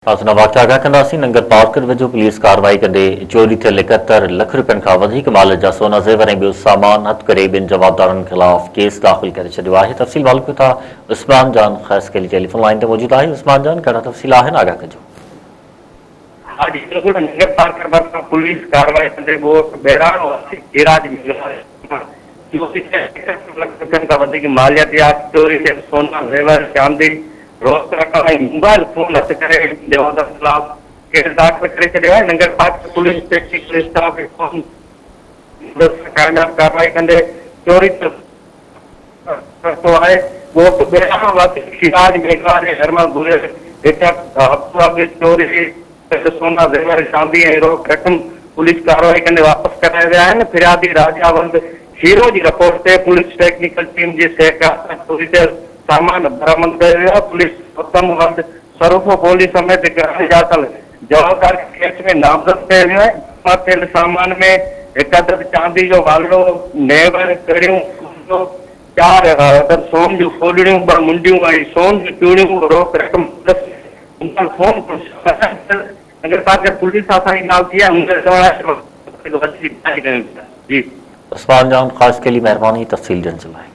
تازو نوان واقعا آگاهه ڪنداسين، ننگر پارڪر ويجهو پوليس ڪارروائي ڪندي چوري ٿيل 71 لک رپين کان وڌيڪ مال جا سونا زيور ۽ ٻيو سامان هٿ ڪري ٻن جوابدارن خلاف ڪيس داخل ڪري ڇڏيو آهي، تفصيل معلوم ڪيون ٿا، عثمان جان خاصخيلي ٽيليفون لائين تي موجود آهي، عثمان جان ڪهڙا تفصيل آهن آگاهه ڪجو. ها جي بلڪل ننگر پارڪر ڀرسان پوليس ڪارروائي ڪندي ڳوٺ بهراڻو واسي سراج ميگهواڙ مان چوري ٿيل 71 لک رپين کان وڌيڪ ماليت جا چوري ٿيل سونا زيور چاندي روڪ رقم ۽ موبائل فون هٿ ڪري جوابدار خلاف ڪيس داخل ڪري ڇڏيو آهي، Nagarparkar police technical staff ۽ phone مدد سان ڪامياب ڪارروائي ڪندي چوري ٿيل ورتو آهي، ڳوٺ ٻيراڻو واسي سراج ميگهواڙ جي گهر مان گذريل هڪ هفتو اڳ چوري ٿيل سونا زيور، چاندي ۽ روڪ رقم پوليس ڪارروائي ڪندي واپس ڪرايا ويا آهن، فريادي راجا ولد هيرو جي رپورٽ تي پوليس ٽيڪنيڪل ٽيم جي سهڪار سان چوري ٿيل سامان برآمد ڪيو ويو آهي، پوليس اتم ولد سروفو ڪولهي سميت هڪ اڻڄاتل جوابدار کي ڪيس ۾ نامزد ڪيو ويو آهي، جمع ٿيل سامان ۾ هڪ عدد چاندي جو والڙو، نيور، ڪڙيون، ڪلو، چار عدد سون جون ڦولڙيون، ٻه منڊيون ۽ سون جون چوڙيون، روڪ رقم پلس موبائل فون پڻ شامل آهن، ننگر پارڪر پوليس سان اسان جي ڳالهه ٿي آهي، هن جو چوڻ آهي ته وڌيڪ جاچ ڪيون پيا. جي. عثمان جان خاصخيلي مهرباني تفصيل ڏيڻ جي لاء.